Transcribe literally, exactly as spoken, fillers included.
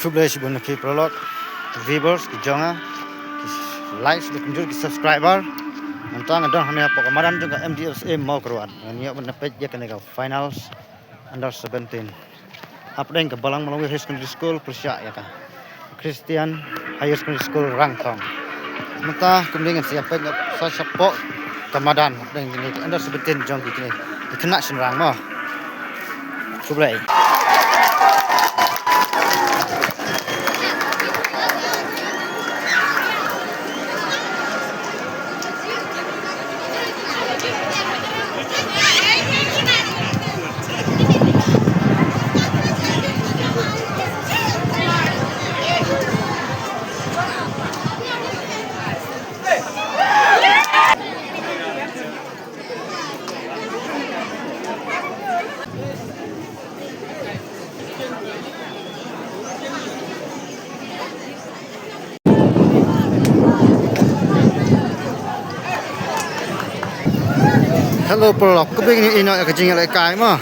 Khublei shibun na ki paralok, viewers ki jong nga, ki likes, ki kumjuh ki subscriber. Mynta nga don hangne hapoh ka madan jong ka M D S A Mawkyrwat. Ngan ïoh ban peit ïa kane ka finals under seventeen. Hapdeng ka Balang Malong Higher Secondary School pyrshah ïa ka Christian Higher Secondary School Rangthong. Mynta kumne ngan sa ïa peit noh sa shapoh ka madan hapdeng kine ki under seventeen jong ki kine ki khynnah shynrang mo. Khublei. Hello paralok, khublei ïa ka jingïalehkai mo.